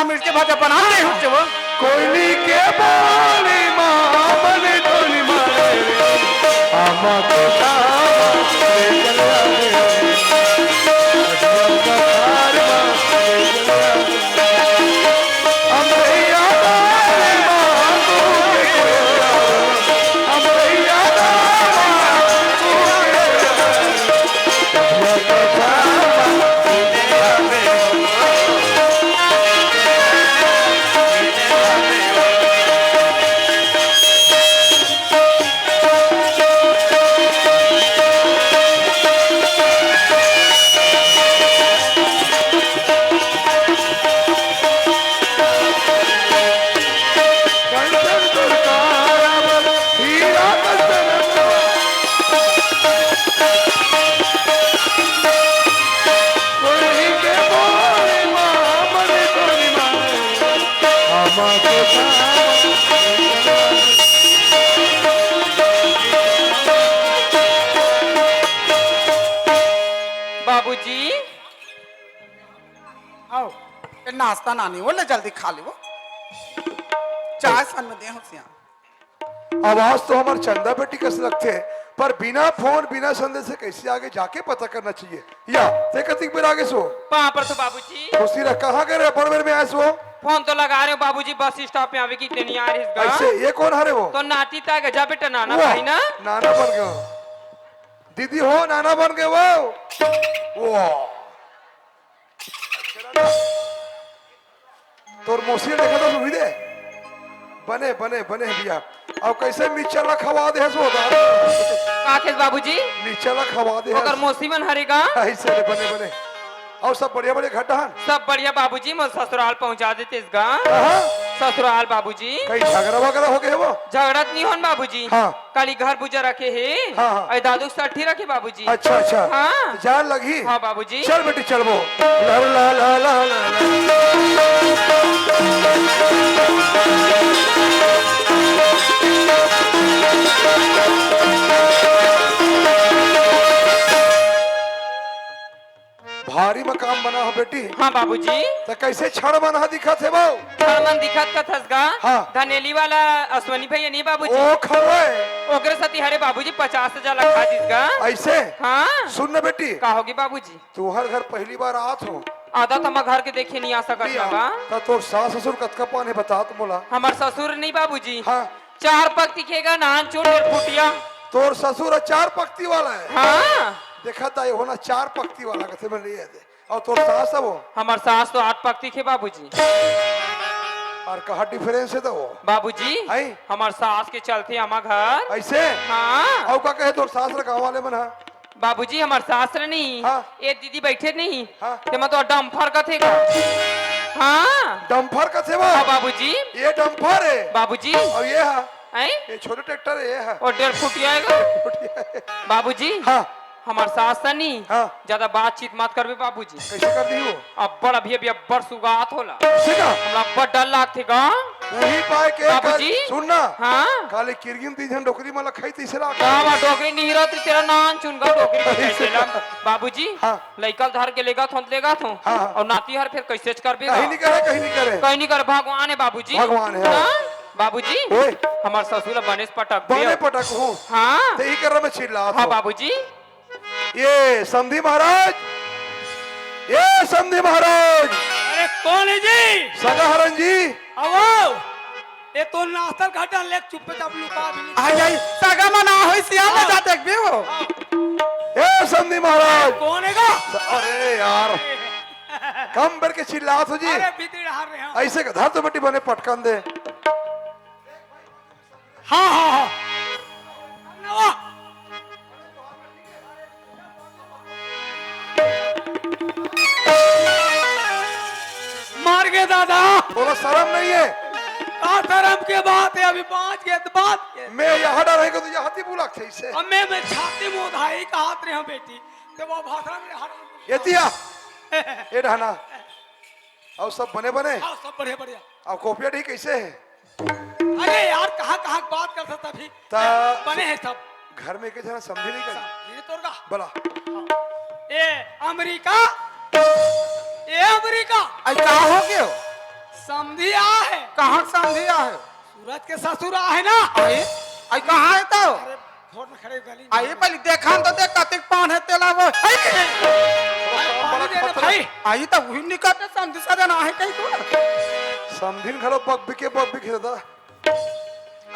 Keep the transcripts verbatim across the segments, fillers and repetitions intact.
मिर्च के भाजा बना दे, हुट जबो। कोयली के बोली माँ, मन डोली मारे, आमा के सामा ले चले आवे। बाबूजी। आओ, ये नाश्ता नानी वो ले, जल्दी खा ले वो। चाय सन में दे हो सिया। आवाज तो हमर चंदा बेटी कस लगथे, पर बिना फोन, बिना संदेश से कैसे आगे, जाके पता करना चाहिए। या, ते कतिक बेर आगे सो? पाँव पर तो बाबूजी। खुशी रह, कहाँ गए रहे, बड़ बेर में आए सो? फोन तो लगा रहे हो बाबूजी, बस स्टॉप में आवे की इतने नहीं आ रही इसका। ऐसे, ये कौन हरे वो? तो नाती ता गजा बेटा, नाना वाह, भाई ना। नाना बन गए हो। दीदी हो, नाना बन गए वो। वाह। तोर मौसी देखा तो सुई दे। बने, बने, बने भैया। अब कैसे मिक्सचर ला खवा दे हस वो दादा? का खेस बाबूजी? मिक्सचर ला खवा दे हस। ओकर मौसी मन हरे गा? ऐसे रे, बने, बने। अउ सब बढ़िया, बढ़िया घर डहन? सब बढ़िया बाबूजी, मोर ससुराल पहुंचा देतेस गा। कहाँ? ससुराल बाबूजी। कहीं झगड़ा वगैरह हो गए वो? झगड़ा तो नहीं होन बाबूजी। हाँ। काली घर पूजा रखे हे। हाँ, हाँ। अरे दादू साठी रखे बाबूजी। अच्छा, अच्छा। हाँ। जान लगी। हाँ बाबूजी। चल बेटी, चलबो। ला, ला, ला, ला, ला, ला। भारी मकान बना हो बेटी। हाँ बाबूजी। त कैसे छड़ मन ह दिखत हे बाऊ? छड़ मन दिखत कथस गा? हाँ। धनेली वाला अश्वनी भैया नहीं बाबूजी? ओ खवे। ओकरे साथी हरे बाबूजी पचास हजार लखा दिस गा। ऐसे? हाँ। सुन न बेटी। का होगी बाबूजी? तुहर घर पहली बार आत हो। आदा त मैं घर के देखे नहीं आ सकत नहीं ना आ। बा। त तोर सास ससुर कतका पान हे बता तो मोला। हमर ससुर नहीं बाबूजी। हाँ। चार पक्ति खेगा नान चोट डेढ़ फुटिया। तोर ससुर ह चार पक्ति वाला हे। हाँ। देखा त ये होना चार पक्ति वाला कथे मैं ले दे। अउ तोर सास ह वो? हमर सास तो आठ पक्ति खे बाबूजी। अउ कहाँ डिफरेंस हे त वो? बाबूजी, हैं? हमर सास के चलथे हमर घर। ऐसे? हाँ। अउ का कहे तोर सास रे गाँव वाले मन ह? बाबूजी, हमर सास रे नहीं। हाँ। ए दीदी बैठे नहीं। हाँ। ते मैं तो डम्फर कथे का। हाँ। डम्फर कथे वो? हाँ बाबूजी। ये डम्फर हे? बाबूजी। अउ ये ह? हैं? ये छोटे ट्रैक्टर हे, ये ह। अउ डेढ़ फुटिया हे गा। फुटिया हे। बाबूजी। हाँ। हमर सास से नहीं। हाँ। ज्यादा बातचीत मत करबे बाबूजी। कैसे कर दी वो? अब्बड़ अभी, अभी अब्बड़ सुगात होला। ठीक है। हमला अब्बड़ डर लागथे गा। वही पाए के बाबूजी। कर, सुन ना। हाँ। काले किरगिन तीन झन डोकरी मला खाई तीसरा। का बा डोकरी नहीं रहती तेरा नान चुन गा डोकरी के कैसे ला। बाबूजी। हाँ। लइका ल धर के लेगा थों, लेगा थों। हाँ, हाँ। अउ नाती हर फिर कैसे करबे कहीं गा? नहीं करे, कहीं नहीं करे। कहीं नहीं करे, भगवान हे बाबूजी। भगवान हे। हाँ? बाबूजी, ओए। हमर ससुर ला बनेस पटक बने देव। पटक हूँ। हाँ। ते ही कर में चिल्ला हाँ, तो। बाबूजी। ये समधी महाराज, ये समधी महाराज। अरे कौन हे जी? सगा हरन जी। आओ। ए तो नास्तर घटा ले चुप्पे चाप लुका भी नहीं। आई, आई, सगा मना होई सियाल में हाँ। जा देखबे हो। हाँ। ए समधी महाराज। कौन हे गा? अरे यार, कम बेर के चिल्लात हो जी। अरे भीतर हार रहे हैं। ऐसे का धर तो बेटी बने पटकन दे। हाँ, हाँ, हाँ। नवा। मर गए दादा। तोला शर्म नहीं है? का शर्म के बात है, अभी बाँच गए तो बाँच गए। मैं यहाँ डर है कि तू यहाँ थी बुला कैसे? अब मैं, मैं छाती में उधाई का हाथ रहे हूँ बेटी, तो वो भाषण में हर ये दिया, ये रहना। और सब बने बने? हाँ, सब बढ़िया, बढ़िया। और कॉपिया ठीक कैसे है? अरे यार, कहाँ, कहाँ बात कर सकता अभी? ता बने हैं सब। घर में के जना समझे नहीं कर। समझे तोर का? बोला। हाँ। A America, A America. आई का हो गयो? समधी आहे। कहाँ समधी आहे? सूरज के ससुर आहे ना। आई, आई कहाँ है तो? अरे, घोर न खड़े गली में। आई पहले देखा तो देख, कतिक पान है तेला वो। आई, अरे, पानी दे दे भाई। आई तो वही निकलते समधी सजन आहे कहीं को। समधिन घलो बक बिके, बक बिके दादा।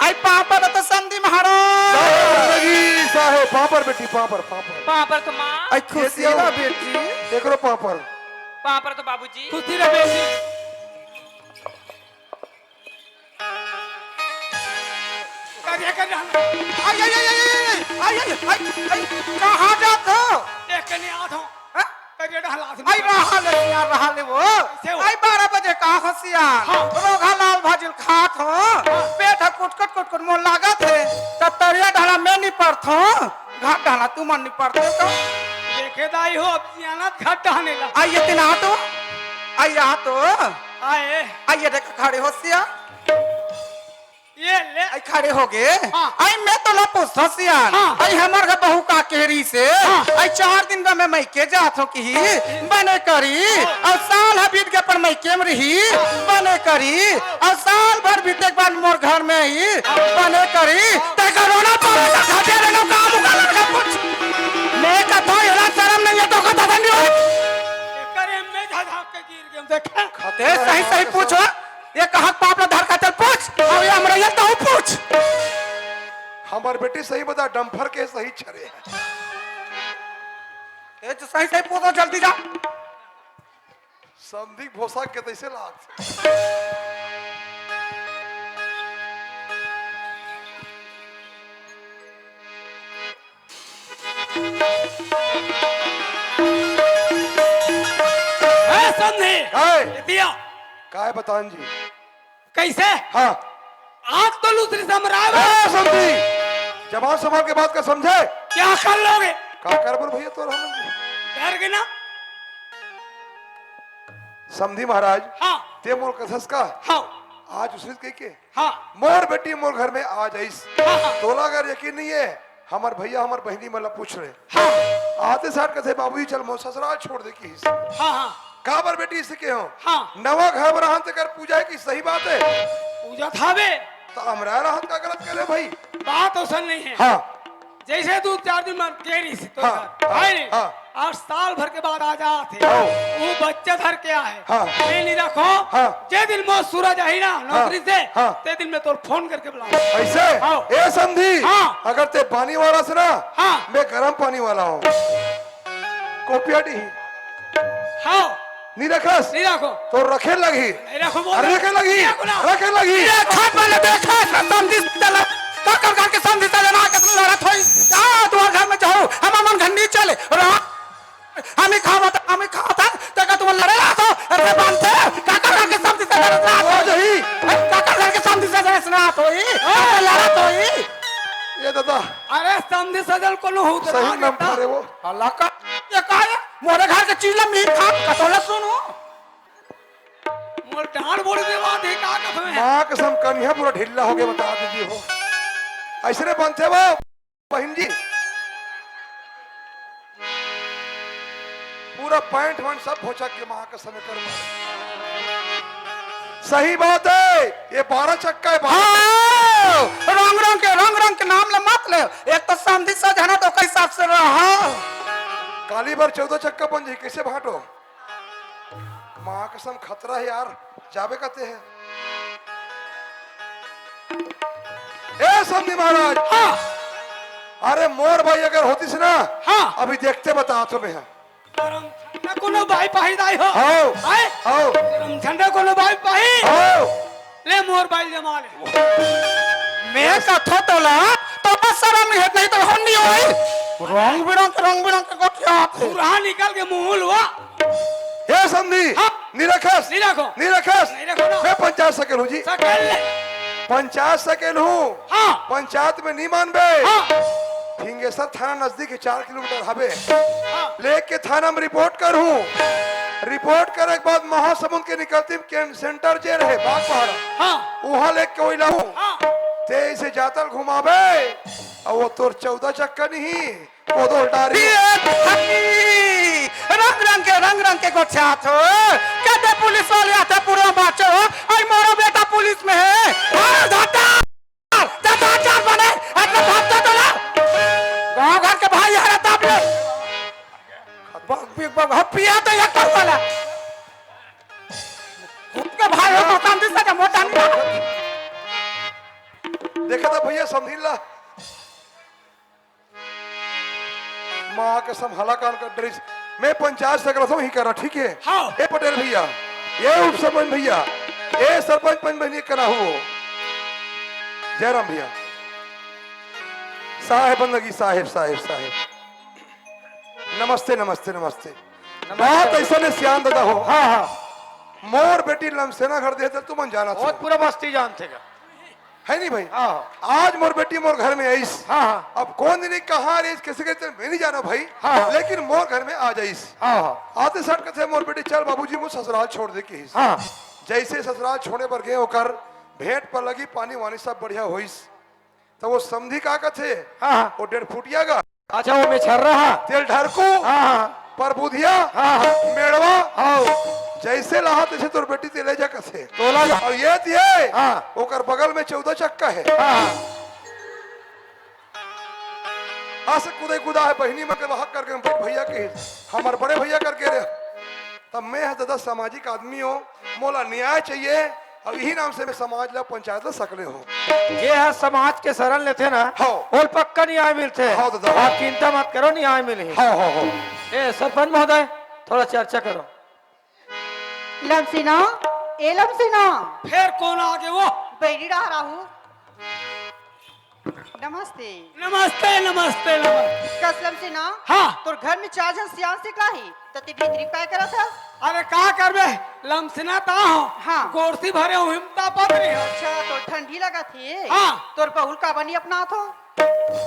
आई पापड़ तो समधी महाराज। जिंदगी साहे, पापड़ बेटी, पापड़, पापड़। पापड़ तो माँ। आई खुशी रहा बेटी। एकरो पापड़। पापड़ तो बाबूजी। खुशी रहा बेटी। करिया, करिया। आई, आई, आई, आई, आई, आई, आई, आई, आई, कहाँ जात हो? देख के नहीं आत हो। हाँ? करिया डहला से आई निकल। रहा ले यार, रहा ले वो। कैसे हो? आई बारह बजे का हो सियान। हाँ। रोघा लाल भाजिल खात हो। हाँ। पेट ह कुटकुट कुटकुट मोर लागत है। त तरिया ढाला मैं नहीं पड़त हो। घाट ढाला तू मन नहीं पड़ते हो तो। देखे दाई हो, अब जियानत घाट ढाने ला। आई ये दिन आ तो। आई आ तो। आए। आई ये देख खड़े हो सियान। ये ले। आई खड़े हो गए। हाँ। आई मैं तो ला पूछता सियान। हाँ। आई हमर घर बहू का केरी से। हाँ। आई चार दिन का मैं मैके जात हो कि बने करी। हाँ। अउ साल ह बीत गए पर मैके में रही। हाँ। बने करी। अउ साल भर बीते के बाद मोर घर में ही। हाँ। बने करी। हाँ। ते का रोना पावे का खाते रहना का मुका लड़का पूछ। मैं कथा एला शर्म नहीं है तो का दादा नहीं हो। एकर एमे झझक के गिर गए देखे। ते सही सही पूछो। ये कहाँ पाप ला धर का चल पूछ। अउ ये हमरा ये तो पूछ। हमर बेटी सही बता, डंफर के सही छरे है। ए, जो सही सही पूछो, जल्दी जा। समधिक भोसा के तैसे लाग। ए, समधी। काय? इतिया। काय बतान जी? कैसे? हाँ। आग तो लूसरी समराय बा। ए, समधी, जबान संभाल के बात कर, समझे? क्या कर लोगे? का कर बोल भैया, तो हम डर गए ना। समधी महाराज, हाँ। ते मोर कथस का? हाँ। आज उसी कह के? हाँ। मोर बेटी मोर घर में आ जाइस। हाँ, हाँ। तोला अगर यकीन नहीं है, हमर भैया, हमर बहिनी मन ला पूछ ले। हाँ। आते साथ कथे, "बाबूजी, चल मोर ससुराल छोड़ दे," किहिस। हाँ, हाँ। काबर बेटी से के हो? हाँ। नवा घर बनाहन तेकर पूजा हे कि सही बात हे? पूजा थावे। त अमराय रहन का गलत करे भाई? बात असन नहीं हे। हाँ। जैसे दू चार दिन मन के रही तो हाँ, यार, हाँ, है नहीं? हाँ। और साल भर के बाद आ जात हे। हाँ। वो बच्चा धर के आए। हाँ। ये नहीं रखो। हाँ। जे दिन मोर सूरज आई ना हाँ, नौकरी से, हाँ। ते दिन मैं तोर फोन करके बुलाऊं। ऐसे? हाँ। ए समधी, हाँ। अगर ते पानी वाला से ना, हाँ। मैं गरम पानी वाला हूँ। कोपिया डी। हाँ। नहीं रखस? नहीं रखो। तो रखे लगी। नहीं रखो, बोल। अरे रखे लगी। नहीं रखो ना। रखे लगी। ये खाट वाले देखा, समधी चला। का कर करके समधी चला ना, कसम लड़त होई। जा, तुम्हारे घर में जाओ, हम मन घर नहीं चले। रहा। हमी खावत, हमी खावत हन, तेका तुमन लड़े रहत हो, अरे बांधते, काकर घर के समधी से लड़त रहत हो? ओ जही। काकर घर के समधी से लड़त रहत हो, ई? काकर लड़त हो, ई? ये दादा। अरे समधी सजल कोनो हो तो सही ना नाम देता। खा रे वो। अल्लाह का, ये का है? मोरे घर के चीज ला मी खा, कतोला सुनो। मोर डांड बोल दे बात है, का कसम है? माँ कसम कन्या पूरा ढीला हो गया, बता दीजिए हो। ऐसे रे बनते वो। बहन जी, पूरा पैंट वैंट सब भोचक के माँ का समय कर मारे। सही बात है, ये बारह चक्का है, बारह हाँ, रंग रंग के, रंग रंग के नाम ले मत ले। एक तो समधी सजना तो कई हिसाब से रहा। काली बार चौदह चक्का बन जाए, कैसे भाटो? माँ कसम खतरा है यार, जाबे कहते हैं। ए समधी महाराज, हाँ। अरे मोर बाई अगर होतीस ना, हाँ। अभी देखते बता तुम्हें। करम झंडा कोनो बाई पाही दाई हो। हाँ। आए? हाँ। करम झंडा कोनो बाई पाही। हाँ। ले मोर बाई जमा ले। मैं कथो तोला, तो बस शर्म नहीं है, नहीं तो हम नहीं होई। रंग बिरंग, रंग बिरंग के गोठिया आथे। पूरा निकल के मुंह हुआ। हे समधी, हाँ। निरखस, निरखो। निरखस, निरखो ना। मैं पंचायत सकेल हूँ जी। सकेल ले। पंचायत सकेल हूँ। हाँ। पंचायत में नहीं मानबे। हाँ। फिंगेश्वर थाना नजदीक है, चार किलोमीटर हवे। हाँ। लेके थाना में रिपोर्ट कर हूँ। रिपोर्ट करे के बाद महासमुंद के निकलती में सेंटर जे रहे, बागपहाड़ा। हाँ। वहाँ लेके वही लाऊं। हाँ। ते इसे जातल घुमाबे, और वो तोर चौदह चक्का नहीं, वो दो डारी। ये भाई, रंग रंग के, रंग रंग के गोठियात हो। कदे पुलिस वाले आथे पूरा बाचो, अई मोरो बेटा पुलिस में हे। अरे धत्ता, धत्ता चार बने, अतना धत्ता तो ला। गाँव घर के भाई हरे तब ले। बक, बक, बक, हम पिया तो एक कर वाला। खुद के भाई हो तो शांति से जब मोटा नहीं। देखा था भैया, समझी ला। माँ के संभाला कान का ड्रेस। मैं पंचायत से करत हूँ, ही करा, ठीक है? हाँ। ए पटेल भैया, ए उप सरपंच भैया, ए सरपंच पंच बहिनी करा हो। जयराम भैया। साहेब बंदगी, साहेब, साहेब, साहेब। नमस्ते, नमस्ते, नमस्ते। नमस्ते। बात ऐसा ने सियान दादा हो। हाँ, हाँ। मोर बेटी लमसेना घर दे, तुमन जानत हो। बहुत पूरा बस्ती जानथे का। है नहीं भाई? हाँ। आज मोर बेटी मोर घर में आइस। हाँ, हाँ। अब कौन दिन कहाँ रहिस, कैसे कैसे, मैं नहीं जाना भाई। हाँ, हाँ। लेकिन मोर घर में आ जाइस। हाँ, हाँ। आते साथ कथे मोर बेटी, "चल बाबूजी, मोर ससुराल छोड़ दे," कहिस। हाँ। जैसे ससुराल छोड़े बर गए, ओकर भेंट पर लगी, पानी वानी सब बढ़िया होइस। तो वो समधी का कथे, हाँ, हाँ। वो डेढ़ फुटिया का। अच्छा, वो मेछर्रा हा। तेल ढरकू, हाँ, हाँ। परबुधिया, हाँ, हाँ। मेड़वा, हाँ। जैसे लाहा तैसे तोर बेटी ते ले जा कथे। तोला जा। और ये दिए, हाँ। ओकर बगल में चौदह चक्का है। हाँ, हाँ। अस कुदे कुदा है, बहिनी मन के वहक करके हम भैया के, हमर बड़े भैया करके रे। तब मैं ह दादा सामाजिक आदमी हो, मोला न्याय चाहिए, अउ इही नाम से मैं समाज ला, पंचायत ला सकले हो। जे ह समाज के शरण लेथे ना, हाँ। ओल पक्का न्याय मिलथे। हाँ दादा। आप चिंता मत करो, न्याय मिलही। हाँ, हाँ, हाँ। ए, सरपंच महोदय, थोड़ा चर्चा करो। लमसीना, ए लमसीना। फेर कोन आगे वो? बहिनी डहर आहू। नमस्ते। नमस्ते, नमस्ते, नमस्ते। कस लमसीना? हाँ। तोर घर में चार झन सियान सिकला ही, त ते भीतरी काय करत हस? अरे का करबे, लमसीना त हो। हाँ। गोरसी भरे हूँ, हिमता पत नहीं हो। अच्छा, तो ठंडी लगत हे? हाँ। तोर बहुल काबर नहीं अपनात हो?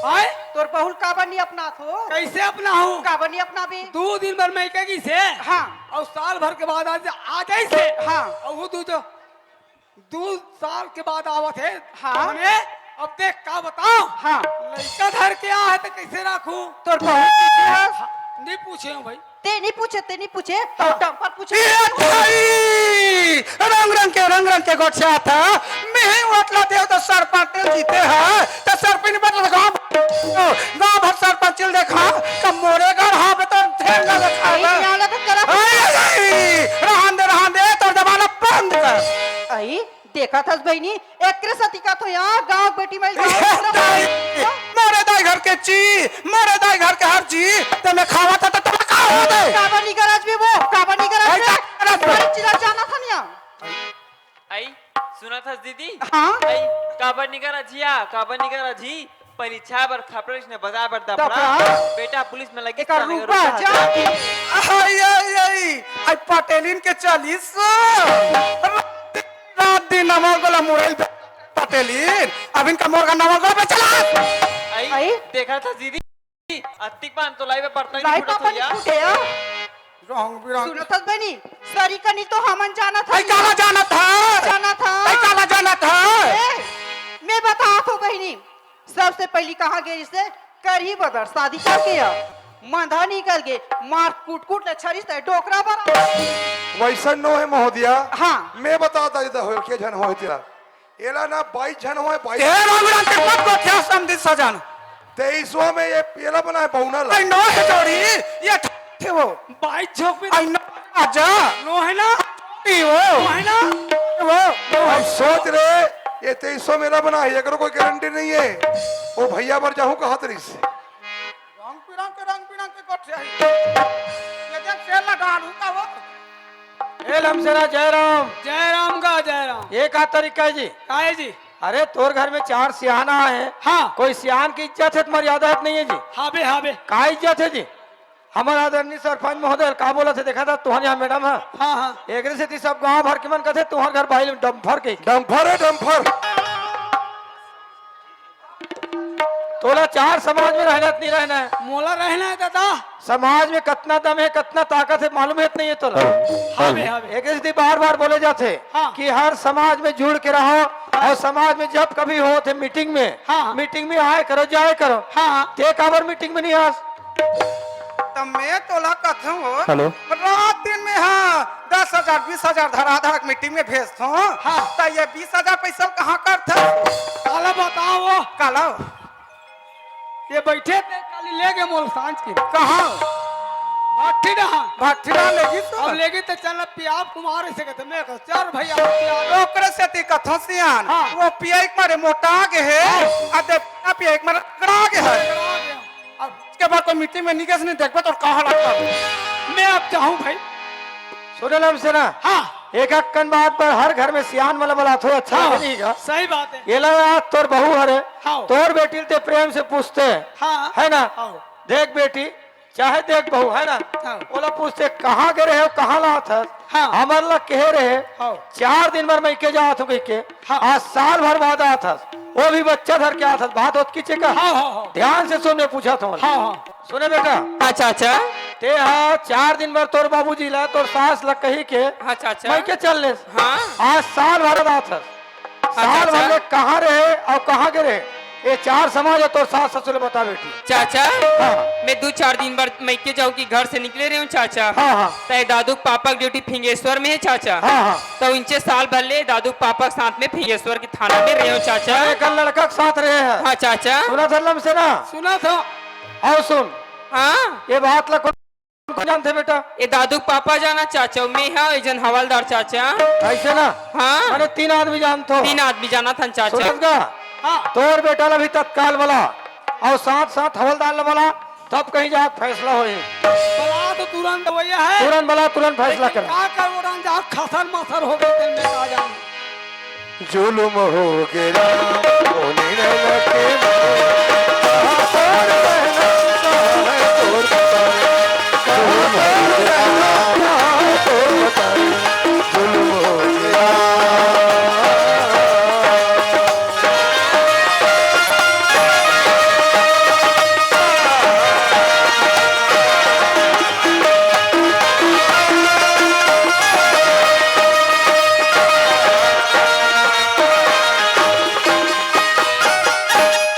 आय? तोर बहुल काबर नहीं अपनात हो? कैसे अपनाहूँ? काबर नहीं अपनाबे? दू दिन बर मइके गिस हे। हाँ। अउ साल भर के बाद आज आ जाइस हे। हाँ। अउ वो दू जो दू साल के बाद आवत हे। हाँ। मने, अब देख का बताओ। हाँ। लइका धर के आ हे त कैसे राखूं? तोर बहुत पीछे हस। हाँ, नहीं पूछे हूँ भाई। ते नहीं पूछे, ते नहीं पूछे, तो हाँ। डंपर पूछे। ए भाई, रंग रंग के, रंग रंग के गोठियाथे। मिही ओटला देव तो सरपंच जीते हे, तो सरपंच बदल गाँव, गाँव भर सरपंच चिल देखा, कब मोरे घर हाँ बे तो ठेंगा देखा ए, बे। न्याला तो करत अरे, रहन दे, रहन दे, तोर जमाना बंद कर। अई, देखत हस बहिनी, एकरे सेती कथो यहाँ गाँव बेटी में गाँव ए, दाई, मोरे दाई घर के ची, मोरे दाई घर के हर ची, ते मैं खावा था तो तुम का हो दे? काबर नहीं गरज भी वो, काबर नहीं गरज अरे, बे? का गरज बे? अरे, चिल्ला जाना था नहीं। अई, सुनत हस दीदी? हाँ? अई, काबर निकल रही, काबर निकल रही? परीक्षा बर खपड़े ने बजा बर दपड़ा। दपड़ा? बेटा पुलिस में लगी एकर साले रूपा रुपा जा। जा। आई, आई, आई, आई पटेलिन के चालीस। रात दिन नमल गोला मुरैल पटेलिन। अब इनका मोर का नमल गोला पे चला। आई, आई? देखा था दीदी? अतिक बान तो लाई में बर्तन लाई नहीं फूटत पापा नहीं होइया। फूटे, हाँ? रंग बिरंग। सुनत हस बनी, सरी कनी तो हमन जानत हन। काला जानत हा? जानत हा? काला जानत हा? ए, मैं बतात हो बहिनी, सबसे पहली कहाँ गे रिसे करही बदर शादी करके आ। मंधा निकल गे, मार कूट कूट ले छरिस ते डोकरा बरा। वैसन नो है महोदया। हाँ। मैं बतात हूँ, हो के झन होय तेला। एला ना बाईस झन होय, बाईस। तेरह मिनट के कब गोठिया समधी सजन? तेईसवाँ में ये पेला बना है, बौना ला। आई नो है जोड़ी, ये थे वो। बाईस झोंक में आई नो आजा। नो है ना? ई वो। नो है ना? वो। हम सोच रहे, ये तेईसवाँ मेला बना है, एकरो कोई गारंटी नहीं है। वो भैया बर जाहूँ कहा तरी से। रंग बिरंग के, रंग बिरंग के गोठिया ही। ये देख, सेल लगा लूं का वो? ए लमसेरा जयराम। जयराम का जयराम। ये का तरीका है जी? का है जी? अरे तोर घर में चार सियाना है। हाँ। कोई सियान की इज्जत है, तुम्हारी आदत नहीं है जी। हाँ बे, हाँ बे। का इज्जत है जी? हमारा आदरणीय सरपंच महोदय का बोला थे, देखा था तुहन यहाँ मैडम है। हाँ, हाँ। एकरे सेती सब गांव भर के मन कहते तुहर घर भाई डंफर के। डंफर है, डंफर। तोला चार समाज में रहना त नहीं रहना है? मोला रहना है दादा। समाज में कतना दम है, कतना ताकत है, मालूम है त नहीं है तोला? हाँ बे, हाँ बे। एक चीज बार बार बोले जाते हाँ। कि हर समाज में जुड़ के रहो हाँ। और समाज में जब कभी हो थे मीटिंग में, हाँ। मीटिंग में आए करो, जाए करो। हाँ। ते काबर मीटिंग में नहीं आस? त मैं तोला कथूं हो, हेलो। रात दिन में हाँ, दस हजार, बीस हजार धरा धरा के meeting में भेजथों। हाँ। त ये बीस हजार पैसा कहाँ करथस? काला बताओ। काला? ये बैठे थे, काली ले गए मोल सांझ की। कहाँ? भट्ठी डहान। भट्ठी डहान ले गई तो? अब ले गई तो चल पिया कुमार से कहते, मैं कहा, "चल भैया, पिया।" ओकरे सेती कथों सियान, हाँ। वो पिया के मारे मोटा गे हे, हाँ। अब देख, पिया के मारे रगड़ा गे हे। रगड़ा गे। अब इसके बाद कोई meeting में निकस नहीं देखबे तो कहाँ लगता? मैं अब जाऊँ भाई। सुने लम से ना, हाँ। एक अक्कन बात पर हर घर में सियान वाला बलात हो, अच्छा हाँ, नहीं का? सही बात है। ये ला आज तोर बहू हरे, हाँ। तोर बेटी ल ते प्रेम से पूछते, हाँ। है ना? हाँ। देख बेटी, चाहे देख बहू, है ना? हाँ। ओला पूछते, "कहाँ गे रहे हो, कहाँ ला आथस?" हाँ। हमर ला कहे रहे, हाँ। "चार दिन बर मइके जात हो," कहिके। हाँ। आज साल भर बाद आथस, वो भी बच्चा धर के आथस। बात होत की चेका? हाँ, हाँ, हाँ। ध्यान से सुन, मैं पूछत हों। हाँ, हाँ। सुने बेटा। हाँ चाचा। ते हा चार दिन बर तोर बाबूजी ला, तोर सास ला कहिके हाँ चाचा। मइके चल लेस। हाँ। आज साल भर आथस। हाँ, साल चाचा। भर ले कहाँ रहे अउ कहाँ गे रहे? ये चार समाज हे तोर सास ससुर ले बता बेटी। चाचा, हाँ। मैं दू चार दिन बर मइके जाऊँ कि घर से निकले रहे हूँ चाचा। हाँ, हाँ। तय दादू पापा के ड्यूटी फिंगेश्वर में हे चाचा। हाँ, हाँ। त उनचे साल भर ले दादू पापा के साथ में फिंगेश्वर के थाना में रहे हूँ चाचा। अरे, कल लड़का के साथ रहे हैं। हाँ चाचा। सुना था लम से ना? सुना था। अउ सुन। हाँ। ये बात ला कौन जानथे बेटा? ए दादू के पापा जाना चाचा, अउ में हा, ए जन हवलदार चाचा। अइसे ना? हाँ। माने तीन आदमी जानथो। तीन आदमी जानथन चाचा। सुनत गा? हाँ। तोर बेटा ला भी तत्काल बला, अउ साथ साथ हवलदार ला बला, तब कहीं जाके फैसला होही। बला तो तुरंत भैया है। तुरंत बला, तुरंत फैसला लेकिन कर। का कर, वो रंग जा खसर मसर हो गए, तेल में आ जाए। जुलुम हो गे राम, ओ निरल के मारे। कहाँ तोर बहना, कहाँ है तोर बताए? जुलुम हो गे राम, कहाँ है तोर बताए? जुलुम हो गे राम।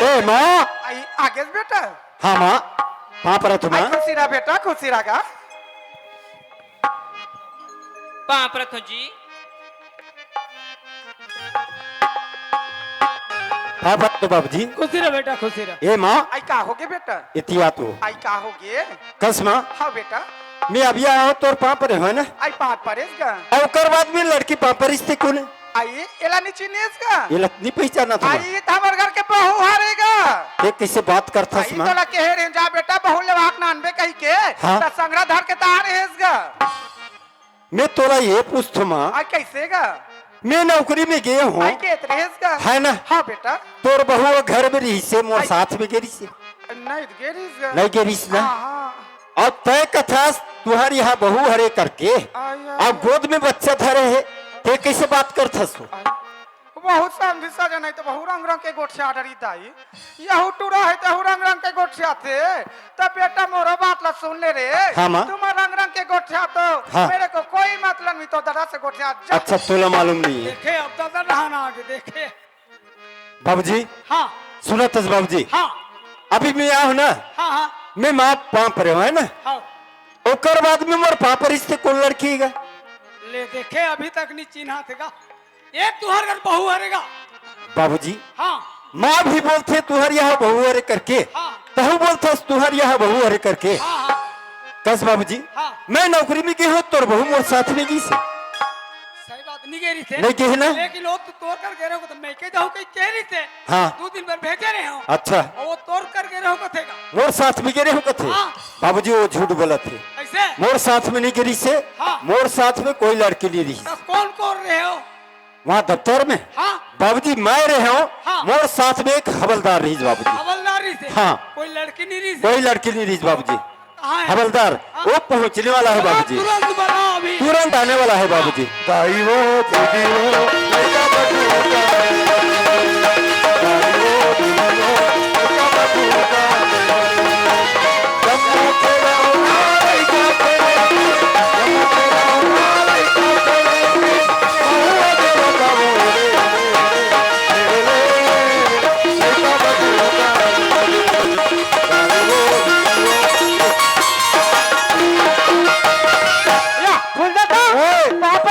ए माँ। आई, आगे से बेटा। हाँ माँ, पाँव परत हूँ आई, माँ। खुशी रहा बेटा, खुशी रहा गा। पाँव परत हूँ जी। पाँव परत हूँ बाबूजी। खुशी रहा बेटा, खुशी रहा। ए माँ। आई का हो गे बेटा? इतिया तो। आई का हो गे? कस माँ। हाँ बेटा। मैं अभी आया हूँ तोर पाँव परे हो ना? आई पाँव परेस गा। अउ ओकर बाद में लड़की पाँव परिस ते कोन? आई, एला नी चिन्हेस गा? एला नी पहचानत हँव। आई, त हमर घर के बहू हरे गा। ते कइसे बात करथस आई, माँ? तोला कहे रहे, जा बेटा, बहू लेवा के नानबे कहिके, हाँ। त संघरा धर के त आ रहेस गा। मैं तोला ये पूछथों माँ। आई, कइसे गा? मैं नौकरी में गे हूँ। आई, गेत रहेस गा? है ना? हाँ बेटा। तोर बहू घर में रहिसे, मोर आई। साथ में गे रहिसे। नहीं, गे रहिस गा। नहीं गे रहिस ना? हाँ, हाँ। अउ तय कथस तुँहर यहाँ बहू हरे करके, आई, आई, अउ आई। गोद में बच्चा धरे हे, ते कइसे बात करथस तू? आई, बहुत समझी सजन है तो बहुत रंग रंग के गोठिया डरी दाई। यहू टूरा है, तहू रंग रंग के गोठियाथे। त बेटा मोरो बात ला सुन ले रे। हाँ, माँ। तुम रंग रंग के गोठियाथो, हाँ। मेरे को कोई मतलब नहीं, तो दादा से गोठिया जा। अच्छा, तोला मालूम नहीं है। देखे, अब दादा रहना आगे, देखे। बाबूजी। हाँ। सुनत हस बाबूजी। हाँ। अभी मैं आया हूँ ना। हाँ, हाँ। मैं माँ पाँव परे हूँ, है ना? हाँ। ओकर बाद में मोर पाँव परिस ते कोन लड़की गा? ले देखे, अभी तक नहीं चिन्हाथे गा। ये तुँहर घर बहू हरे गा। बाबूजी। हाँ। माँ भी बोलथे तुँहर यहाँ बहू हरे करके। हाँ। तहू बोलथस तुँहर यहाँ बहू हरे करके। हाँ, हाँ। कस बाबूजी। हाँ। मैं नौकरी में गे हूँ, तोर बहू मोर साथ में गिस। सही बात, नहीं गे रहिसे। नहीं गे ना? लेकिन वो तो तोर कर गे रहे हो, तो मैं के जाऊँ कहीं कह रहिसे। हाँ। दो दिन भर भेजे रहे हो। अच्छा। अउ वो तोर कर गे रहे हो कथे गा। मोर साथ में गे रहे हो कथे। हाँ। बाबूजी, वो झूठ बोलथे। कइसे? मोर साथ में नहीं गे रहिसे। हाँ। मोर साथ में कोई लड़की नहीं रहिस। त कोन कोन रहे हो? वहाँ दफ्तर में। हाँ। बाबूजी, मैं रहे हूँ। हाँ। मोर साथ में एक हवलदार रहिस बाबूजी। हवलदार रहिसे? हाँ। कोई लड़की नहीं रहिसे? कोई लड़की नहीं रहिस बाबूजी। हाँ। हवलदार, हाँ। वो पहुँचने वाला है बाबूजी। तुरंत बला अभी। तुरंत आने वाला है बाबूजी। दाई वो, दीदी वो, लड़का बटुका। दाई वो, दीदी वो, लड़का बटुका। जम्मू के रहो, लड़का बटुका। जम्मू के रहो, लड़का बटुका। या, खुल जा तो। ओए। बाप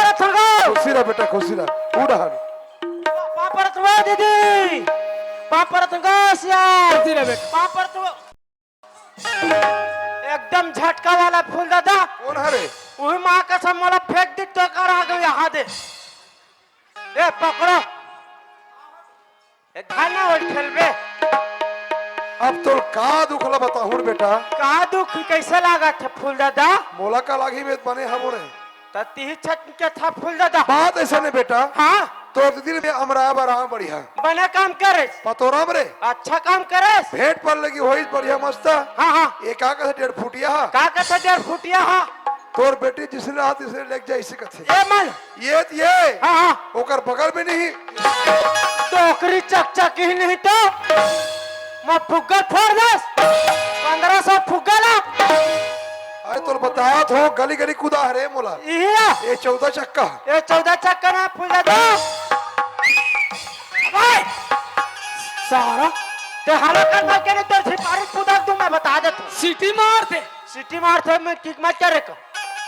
परत गस यार। कथी रे बेटा? पाँव परत हो। एकदम झटका वाला फूल दादा। कोन हरे? उही माँ कसम मोला फेंक दी तो कर आ गई यहाँ दे। ए पकड़ो। ए धाना ओल ठेलबे। अब तोर का दुख ला बताहूँ रे बेटा? का दुख कैसे लागत हे फूल दादा? मोला का लागी में बने हबो रे। त तिही छत के था फूल दादा। बात ऐसा नहीं बेटा। हाँ। तोर दीदी में अमरा बरा बढ़िया। बने काम करे। पतोराम रे। अच्छा काम करे। भेंट पर लगी होई बढ़िया मस्त। हाँ, हाँ। ये का कथे डेढ़ फुटिया हा? का कथे डेढ़ फुटिया हा? तोर बेटी जिसने रहा तिसने लेके जा इसे कथे। ए मन। ये त ये। हाँ, हाँ। ओकर बगल में नहीं। टोकरी चकचकी ही नहीं तो। मैं फुग्गल फोड़ दस। पन्द्रह सौ फुग्गल आ। अरे तोर बतावत हो गली गली कूदा हरे मोला। इहिया। ये चौदह चक्का। ये चौदह चक्का ना फूल दादा। भाई। सारा। ते हला कर मत के नहीं तोर सिपारी कूदा तू मैं बता देता हूँ। सीटी मार दे। सीटी मार दे मैं किक मत करे का।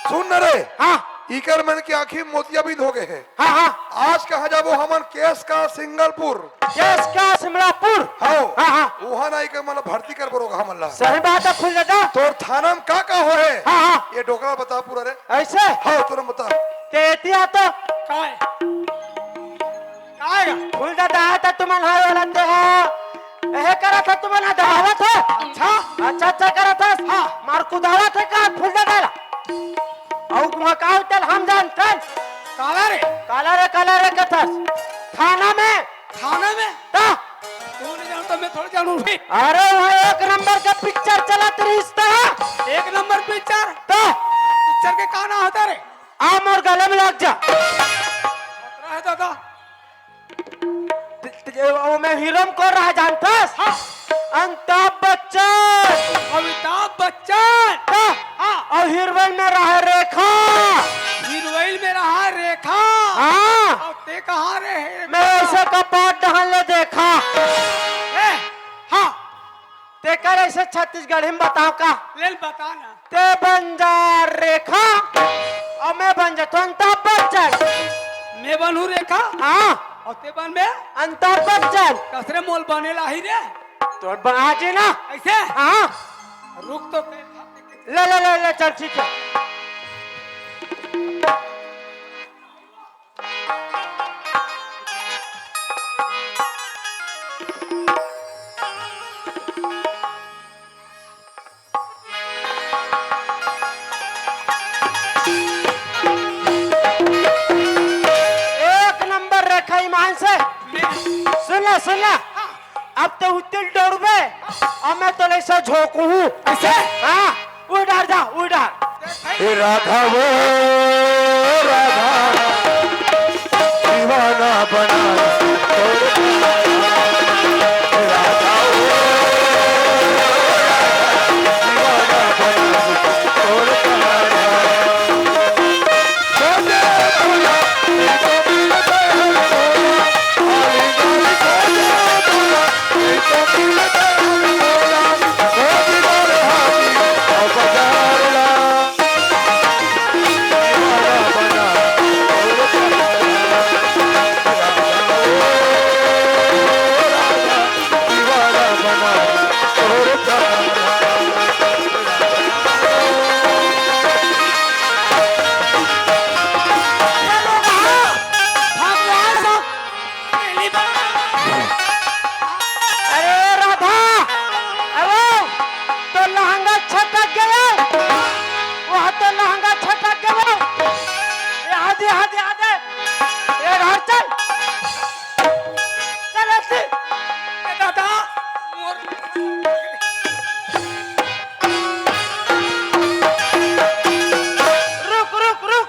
सुन न रे। हाँ। इकर मन की आँखी मोतियाबिंद हो गए है। हाँ, हाँ। आज कहाँ जाबो हमन केस का सिंगलपुर। केस का सिमलापुर। हाँ। हाँ, हाँ। वहाँ ना इकर मन भर्ती कर बरोगा हमन ला। सही बात है फूल दादा। तोर थाना में का का हो है? हाँ, हाँ। ये डोकरा बता पूरा रे। ऐसे? हाँ, तोरा बता। ते एती आ तो। काय? काय? फूल दादा आता तुमन हाय वाला ते हो। एहे करत हे तुमन दबावत हो। अच्छा। अच्छा, अच्छा करत हस। हाँ। मार कुदावत हे का फूल दादा ला? अउ तुमन का होतल हम जानतन। काला रे? काला रे, काला रे कथस। थाना में। थाना में? ता। तू नहीं जानता, मैं थोड़ी जानू। अरे वहाँ एक नंबर का पिक्चर चलत रहिस ता। एक नंबर पिक्चर? ता। पिक्चर के का नाम होता रे? आ मोर गले में लग जा। खतरा है दादा। त-, त-, ओमे हीरो में कोन रहा जानथस? हाँ। अमिताभ बच्चन। अमिताभ बच्चन। हाँ। हाँ। अउ हीरोइन में रहा रेखा। हीरोइन में रहा रेखा। हाँ। अउ ते कहाँ रे हे? मैं ऐसे कपाट डहन ले देखा। ए, हाँ। तेकर ऐसे छत्तीसगढ़ी में बताओ का? ले ल बता ना। ते बन जा रेखा, अउ मैं बन जा तो अमिताभ बच्चन। मैं बनहूँ रेखा? हाँ। अउ ते बन बे? अमिताभ बच्चन। कसरे मोल बने लाही रे? तोर बना जी ना। ऐसे? हाँ। रुक तो ते। ले, ले, ले, ले, चल ठीक है। एक नंबर रेखा ईमान से। सुन ले, सुन ले। अब तो उतिल डरबे, अब मैं तो ऐसा झोंकू हूँ। ऐसे? हाँ। उड़ डार जा, उड़ डार। ए राधा वो राधा, दीवाना बना। ए राधा वो राधा, दीवाना बना। अरे राधा, अरे तो लहंगा छटक गया, वह तो लहंगा छटक गया। यहाँ दे, यहाँ दे, यहाँ दे। ए घर चल, चल ऐसे। ए दादा, मोर रुक, रुक, रुक।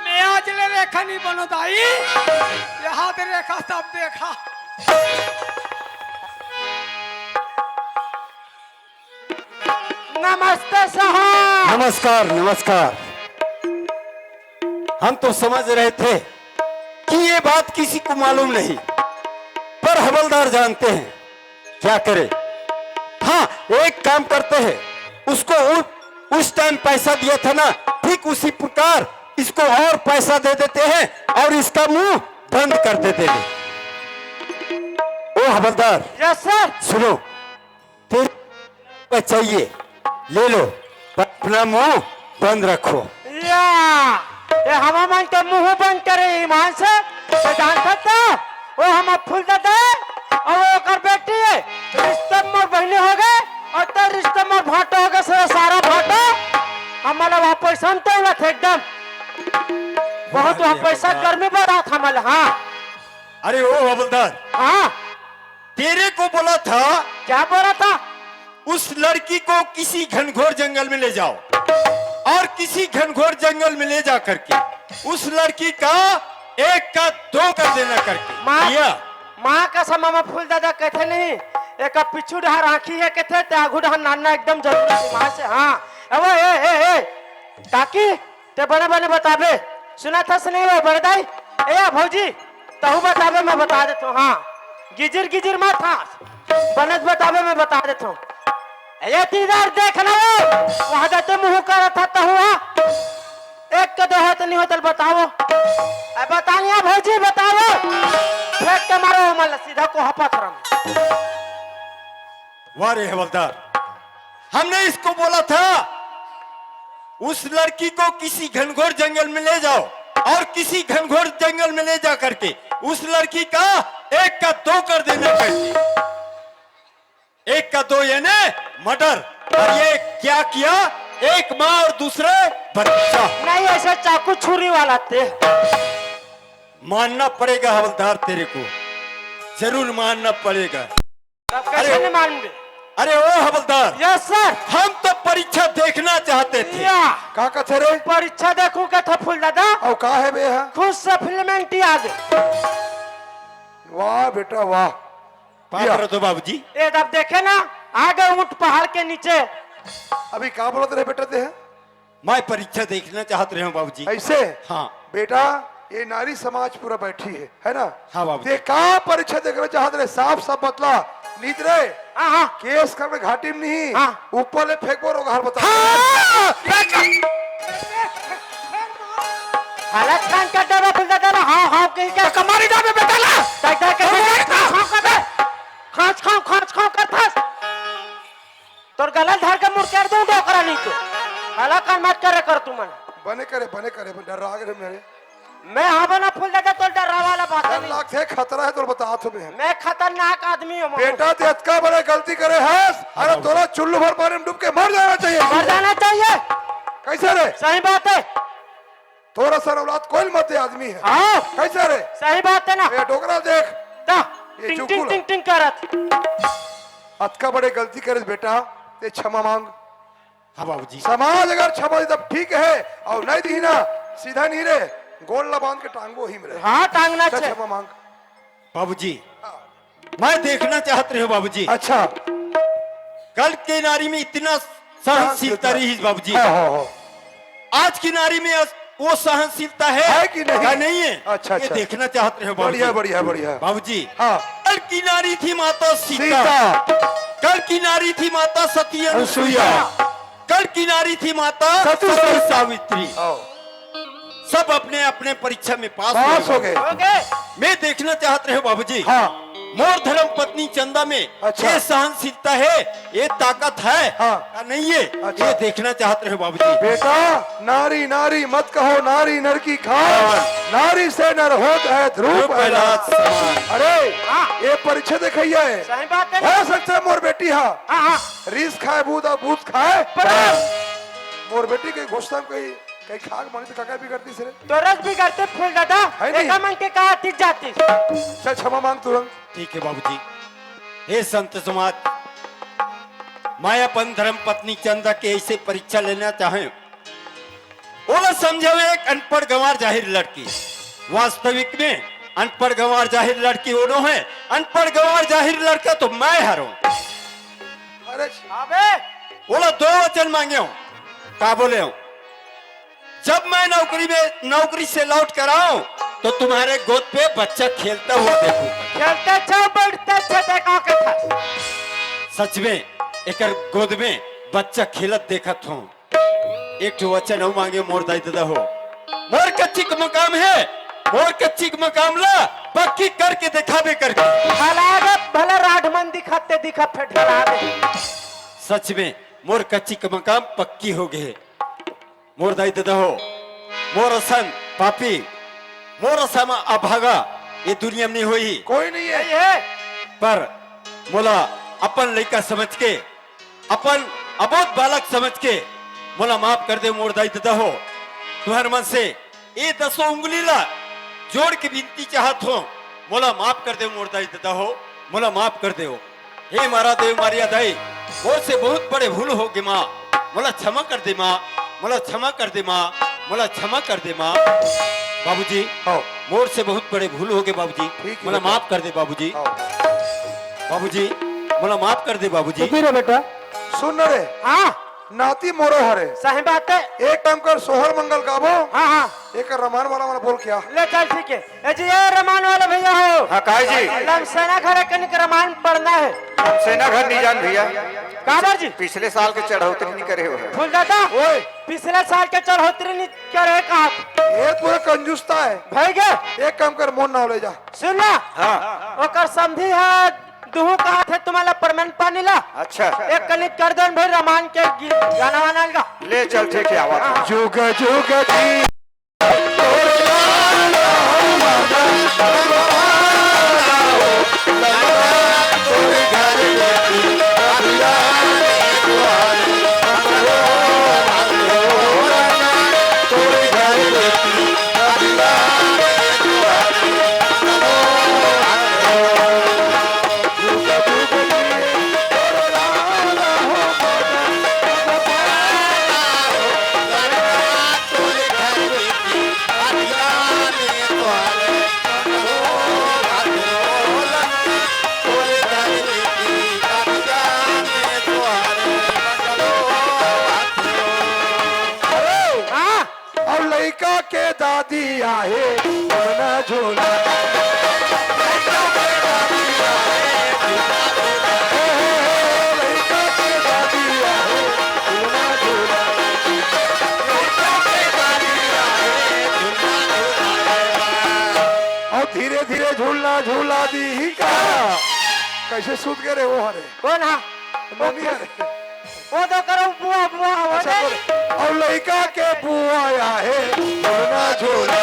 मैं आज ले रेखा नहीं बनो दाई, यहाँ दे रेखा सब देखा। नमस्ते साहब। नमस्कार, नमस्कार। हम तो समझ रहे थे कि ये बात किसी को मालूम नहीं, पर हवलदार जानते हैं, क्या करे। हाँ, एक काम करते हैं, उसको उ-, उस टाइम पैसा दिया था ना, ठीक उसी प्रकार इसको और पैसा दे देते हैं और इसका मुंह बंद कर देते हैं। ओ हवलदार, यस सर। सुनो, तेरे को चाहिए, ले लो, पर अपना मुंह बंद रखो। या ये हमा मन के मुंह बंद करे ईमान से, तो जानता था वो हम फूल दादा है और वो ओकर बेटी है। रिश्ते में मोर बहनी हो गए और तो रिश्ते में मोर भाटो हो गए, सारा सारा भाटो। हमारा वहाँ पैसा में तो उलट एकदम बहुत वहाँ पैसा गर्मी बढ़ा था हमारा। हाँ अरे ओ हवलदार, हाँ। तेरे को बोला था, क्या बोला था? उस लड़की को किसी घनघोर जंगल में ले जाओ और किसी घनघोर जंगल में ले जा करके उस लड़की का एक का दो कर देना करके। माँ भैया, माँ कसम हम फूल दादा कहते नहीं, एक पिछू डहार आँखी है कहते ते आगू डहार नाना एकदम जरूरी है माँ से। हाँ अब ए ए ए ताकि ते बने बने बताबे। सुना था नहीं वो बड़दाई? ए भौजी, तहू बताबे, मैं बता देता हूँ। हाँ, गिजिर गिजिर मत था, बने बताबे, मैं बता देता हूँ। ए तीदार देख लो, वहाँ जाते मुंह कर था तहू। हाँ, एक के दो हाथ नहीं होता बताओ। ए बतानिया भौजी बताओ, फेंक के मारो मल सीधा को हपा थरम। वाह रे हवलदार, हमने इसको बोला था उस लड़की को किसी घनघोर जंगल में ले जाओ और किसी घनघोर जंगल में ले जा करके उस लड़की का एक का दो कर देना चाहिए। एक का दो यानी मर्डर। और ये क्या किया, एक माँ और दूसरे बच्चा। नहीं ऐसे चाकू छुरी वाला थे। मानना पड़ेगा हवलदार तेरे को, जरूर मानना पड़ेगा। तब कैसे नहीं मानबे? अरे ओ हवलदार, यस सर। हम तो परीक्षा देखना चाहते थे। या का कथे रे? परीक्षा देखूं का था फूल दादा? और का है बे हा? खुश से फिल्मेंटी आ गए। वाह बेटा वाह। पात्र तो बाबूजी। ये तब देखे ना, आ गए ऊंट पहाड़ के नीचे। अभी का बोलत रहे बेटा ते है? मैं परीक्षा देखना चाहत रहे हूँ बाबूजी। ऐसे? हाँ। बेटा, ये नारी समाज पूरा बैठी है, है ना? हाँ बाबूजी। ते का परीक्षा देखना चाहत रहे? साफ साफ बतला। नीत रे, हाँ हाँ। केस करके घाटी में नहीं, हाँ। ऊपर ले फेंकबो रोगहार बता। हालत खान कर देबे फूल दादा, हाँ हाँ कहीं के कमारी जाबे बेटा ला। दादा के खाँच खाँच कर दे। खाँच खाँच खाँच खाँच कर था। तोर गला धर के मुड़ कर दूं डोकरा नहीं तो। हालत खान मत करे कर तू मन। बने करे, बने करे, डर रहा रे मेरे। मैं हाँ बना फूल दादा, तोर डर वाला बात डर नहीं। लागथे, खतरा है, तोर बता तुम्हें। मैं खतरनाक आदमी हूँ। बेटा, ते अतका बड़ा गलती करे हस, अरे तोरा चुल्लू भर पानी में डूब के मर जाना चाहिए। मर जाना चाहिए। कैसे रे? सही बात है। तोरा सन औलाद कोई मत दे आदमी है। हाँ। कैसे रे? सही बात है ना। ये डोकरा देख, ता, ये टिंग चुकुल। टिंग टिंग टिंग करत। अतका बड़े गलती करे बेटा, ते क्षमा मांग। हाँ बाबूजी। समाज अगर क्षमा दी तब ठीक है, और नहीं दी ना, सीधा नहीं रे, गोड़ ला बांध के टांगबो ही मेरे। हाँ, टांगना चल, छे। क्षमा मांग। बाबूजी, मैं देखना चाहत रहे हूँ बाबूजी। अच्छा। कल के नारी में इतना सहनशीलता रही बाबूजी। हाँ, हाँ, हाँ। आज की नारी में अस- वो सहनशीलता है, है कि नहीं? या नहीं है? अच्छा, ये अच्छा। देखना चाहत रहे हूँ बाबूजी। बढ़िया, बढ़िया, बढ़िया। बाबूजी, हाँ। कल की नारी थी माता सीता। सीता। कल की नारी थी माता सती अनुसुईया। अनुसुईया। कल की नारी थी माता सती सती सावित्री। सावित्री। आओ। सब अपने अपने परीक्षा में पास पास हो हो गए। गए। हो गए। मैं देखना चाहत रहे हूँ बाबूजी। हाँ। मोर धर्म पत्नी चंदा में अच्छा। ये सहनशीलता है, ये ताकत है हाँ। या नहीं है, अच्छा। ये देखना चाहत रहे हूँ बाबूजी। बेटा, नारी नारी मत कहो, नारी नर की खान। नारी से नर होत है ध्रुव ध्रुव प्रहलाद प्रहलाद समान। अरे, हाँ। ये परीक्षा देखैया है। सही बात है ना। हो सकता है मोर बेटी हा हाँ हाँ। रीस खाए बूद और बूद खाए। प्रणाम। मोर बेटी के घोषणा में कहीं कहीं खाक मानी तो काका भी करती सिरे। तोरस भी करते फूल दादा। है नहीं? एका मन के कहा तीज जाती। चल क्षमा मांग तुरंत। ठीक है बाबूजी। हे संत समाज, मैं अपन धर्म पत्नी चंदा के ऐसे परीक्षा लेना चाहे, ओला समझावे एक अनपढ़ गंवार जाहिर लड़की। वास्तविक में अनपढ़ गंवार जाहिर लड़की ओनो है, अनपढ़ गंवार जाहिर लड़का तो मैं हरों। अरे अबे ओला दो वचन मांगे हो, का बोले हो? जब मैं नौकरी में, नौकरी से लौट कर आऊं तो तुम्हारे गोद पे बच्चा खेलता हुआ देखूंगा। खेलते छो, बैठते छो, देखा के था। सच में एकर गोद में बच्चा खेलत देखत हूँ। एक ठो वचन हो मांगे मोर दाई दादा हो। मोर कच्ची के मकाम हे, मोर कच्ची के मकाम ला पक्की करके देखाबे करके। भला गे, भला राठ मन दिखत ते दिखत फेर ढला दे। सच में मोर कच्ची के मकाम पक्की हो गे। मोर दाई ददा हो, मोर असन पापी, मोर असन अभागा ये दुनिया में नहीं होही। कोई नहीं है। नहीं है। पर मोला अपन लइका समझ के, अपन अबोध बालक समझ के मोला माफ कर दे मोर दाई ददा हो। तुहर मन से ए दसों उंगली ला जोड़ के विनती चाहत हो, मोला माफ कर दे मोर दाई ददा हो, मोला माफ कर दे हो। हे मारा देव मारिया दाई, मोर से बहुत बड़े भूल हो गे माँ, मोला क्षमा कर दे माँ, मोला क्षमा कर दे माँ, मोला क्षमा कर दे माँ। बाबूजी, हाँ। मोर से बहुत बड़े भूल हो गे बाबूजी, ठीक है मोला बेटा। माफ कर दे बाबूजी। हाँ। बाबूजी, मोला माफ कर दे बाबूजी। चुप ही रह बेटा। सुन न रे। हाँ। नाती मोरो हरे। सही बात है। एक काम कर, सोहर मंगल गाबो। हाँ, हाँ। एक रमान वाला वाला बोल क्या? ले चल, ठीक है। ए जी, ए रमान वाले भैया हो। हाँ, काय जी? लमसेना घर कनिक रमान पढ़ना है। लमसेना घर नहीं जान भैया। काबर जी? पिछले साल के चढ़ौतरी नहीं करे हो। फूलदादा, ओए। पिछले साल के चढ़ौतरी नहीं करे का? ये पूरा कंजूसता है। भाई गे। एक काम कर, मोर नाव ले जा। सुन ना। हाँ। ओकर समधी है, दुहू कहा थे तुम्हारा परमान पानी ला। अच्छा। एक कनिक कर दो भाई रमान के गी-, गाना वाना गा। ले चल, ठीक है, आवा। हाँ। जुग जुग जी। हाँ। अउ लइका के दादी आहे, झूलना झूला। हे, हे, हे, लइका के दादी आहे, झूलना झूला। अउ धीरे धीरे झूलना झूला दीही का। कइसे सुत गे रे वो हरे? कोन हा? नोनी हरे। वो तो करो बुआ, बुआ, वो अच्छा, नहीं। बोल। अउ लइका के बुआ आहे, झूलना झूला।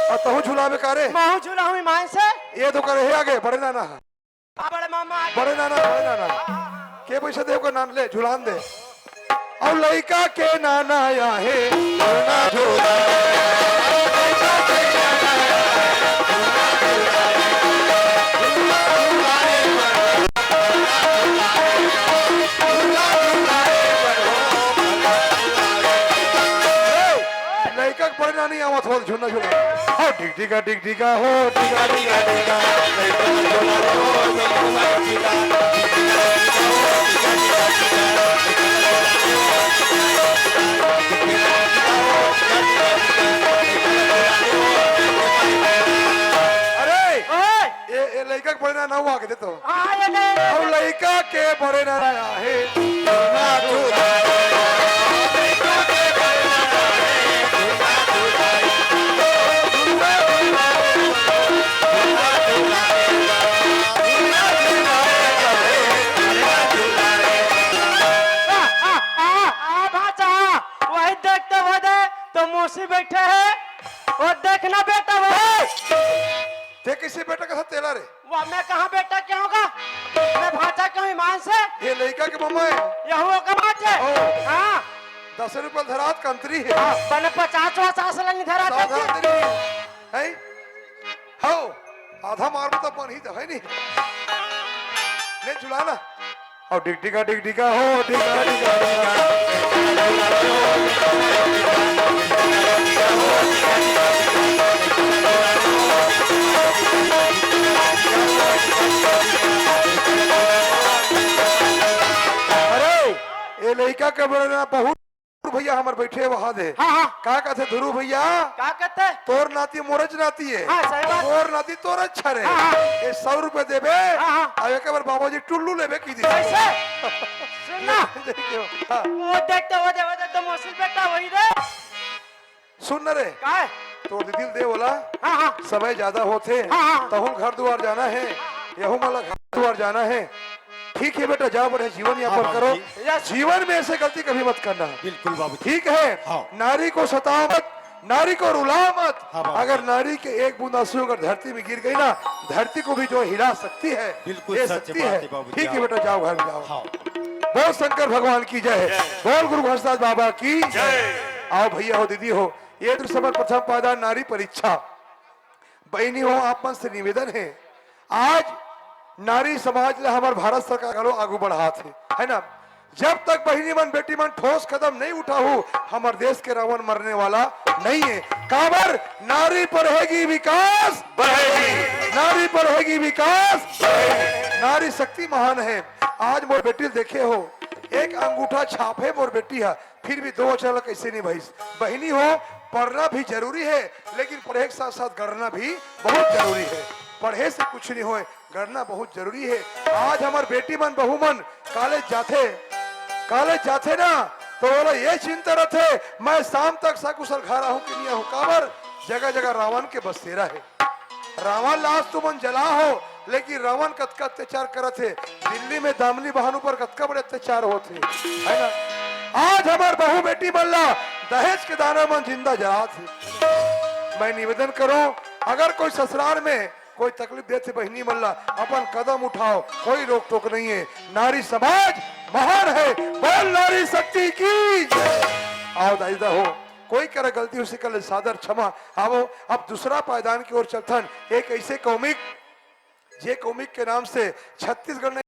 अउ तहूँ झुलाबे का रे? महूँ झुलाहूँ ईमान से। ये तो करे हे आगे, बड़े नाना। हाँ, बड़े मामा आगे। बड़े नाना, बड़े नाना। हाँ, हाँ, हाँ। के पैसा दे ओकर नान ले, झुलान दे। अउ लइका के नाना आहे, झूलना झूला। लइका के बड़े नानी आवत हो, झूलना झूला। हो, डिग डिगा, डिग डिगा, हो, डिगा, डिगा, डिगा। अरे, ओए! ए, ए लइका के बड़े नाना हुआ के दे तो। हाँ, ये ले। अउ लइका के बड़े नाना आहे। आ, आ, आ, आ, भांचा, वही देखते वो दे, तो मौसी बैठे है, वो देखना बेटा वो। ते किसी बेटा का साथ तेला रे? वाह, मैं कहाँ बेटा कहूँगा? मैं भांचा कहूँ ईमान से। ये लइका के मम्मा है। यहू ओकर बात है। ओ। हाँ। दस रुपये धरात कंतरी है। हाँ, बने पचास वचास ला नहीं धरात साधा है। तेरी है। हो, आधा मारबो त बनही त है नहीं। ले झुला ना। अउ डिग डिगा, डिग डिगा, हो, डिगा, डिगा, डिगा। अरे, ए लइका के बड़े ना बहुत भैया हमर बैठे वहां दे। हाँ, हाँ। का कहते ध्रुव भैया? का कहते? तोर नाती मोरच नाती है। हाँ, सही बात। मोर नाती तोरच हरे। हाँ, हाँ। ये सौ रुपए देबे। हाँ, हाँ। अब एक बार बाबूजी टुल्लू लेबे की दी। कैसे? सुन ना। हाँ। वो देखते, वो दे, वो देखते, मौसी बेटा वही रे। सुन न रे, का है? तोर दीदी दे बोला। हाँ, हाँ। समय ज्यादा होथे। हाँ, हाँ। तहुल घर दुआर जाना है, यहू मला घर दुआर जाना है। ठीक है बेटा, जाओ, बढ़िया जीवन यापन हाँ, करो। बाबूजी। यस। जीवन में ऐसे गलती कभी मत करना है। बिल्कुल बाबूजी। ठीक है। हाँ। नारी को सताओ मत, नारी को रुलाओ मत। हाँ, बाबू। अगर नारी के एक बूंद आंसू अगर धरती में गिर गई ना, धरती को भी जो हिला सकती है, बिल्कुल ये सच सकती बात है। है बाबूजी, ठीक है हाँ। बेटा, जाओ घर में जाओ। हाँ। बोल शंकर भगवान की जय, बोल गुरु घासीदास बाबा की जय। आओ भैया हो, दीदी हो, ये तो समय प्रथम पायदान नारी परीक्षा। बहिनी हो, आप मन से निवेदन है, आज नारी समाज ला हमर भारत सरकार घलो आगू बढ़ात हे, है ना? जब तक बहिनी मन, बेटी मन ठोस कदम नहीं उठाहू, हमर देश के रावण मरने वाला नहीं है। काबर? नारी पढ़ेगी, विकास बढ़ेगी। नारी पढ़ेगी, विकास बढ़ेगी। नारी शक्ति महान है। आज मोर बेटी देखे हो, एक अंगूठा छाप है मोर बेटी है, फिर भी दो अक्षर ला कैसे नहीं भइस? बहिनी हो, पढ़ना भी जरूरी है, लेकिन पढ़े के साथ साथ गढ़ना भी बहुत जरूरी है। पढ़े से कुछ नहीं होए, गढ़ना बहुत जरूरी है। आज हमर बेटी मन, बहू मन कॉलेज जाथे, कॉलेज जाथे ना, तो ओला ये चिंता रथे, मैं शाम तक सकुशल घर आहूं कि नहीं आहूं। काबर? जगह जगह रावण के बसेरा है। रावण ला आज तुमन जला हो, लेकिन रावण कतका अत्याचार करत हे। दिल्ली में दामिनी बहन ऊपर कतका बड़े अत्याचार होत हे, है ना? आज हमर बहू बेटी मन ला दहेज के दाना मन जिंदा जलात हे। मैं निवेदन करूं, अगर कोई ससुराल में कोई तकलीफ देत हे बहिनी मन ला, अपन कदम उठाओ, कोई रोक टोक नहीं है। नारी समाज महान है। बोल नारी शक्ति की जय। आओ दाई दा हो, कोई करा गलती उसे कर ले, सादर क्षमा। आवो, अब दूसरा पायदान की ओर चलथन। एक ऐसे कॉमिक, जे कॉमिक के नाम से छत्तीसगढ़